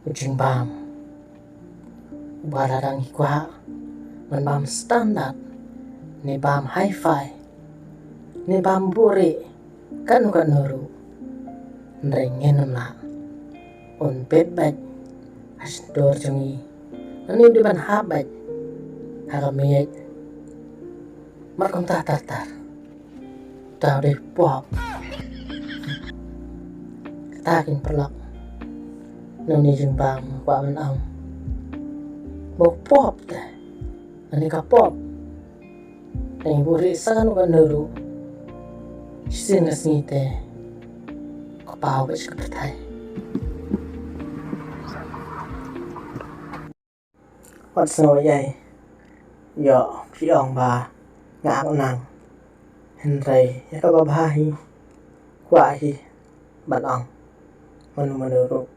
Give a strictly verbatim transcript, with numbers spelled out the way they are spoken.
Jingbam uba la dang kwah ban bam standard, ne bam hi-fi, ne bam buhrieh kano kano ruh. Hynrei ngin ym lah. Un bit beit ha shyntur jong ngi, ngin ym dei ban hap beit ha ka miej. Mar kumta tar tar, tau dei pop. Kata kin paralok. Noni jingbam kwah ban ong, mo pop te, ani ka pop. Ngi buhrieh sa kano kano ruh, shisien ka sngi te ka paw beit ka pyrthei. Wat sngew ïai, ïoh phi ong ba nga ak nang. Hynrei ïa kaba bha hi, kwah hi ban ong, mano mano ruh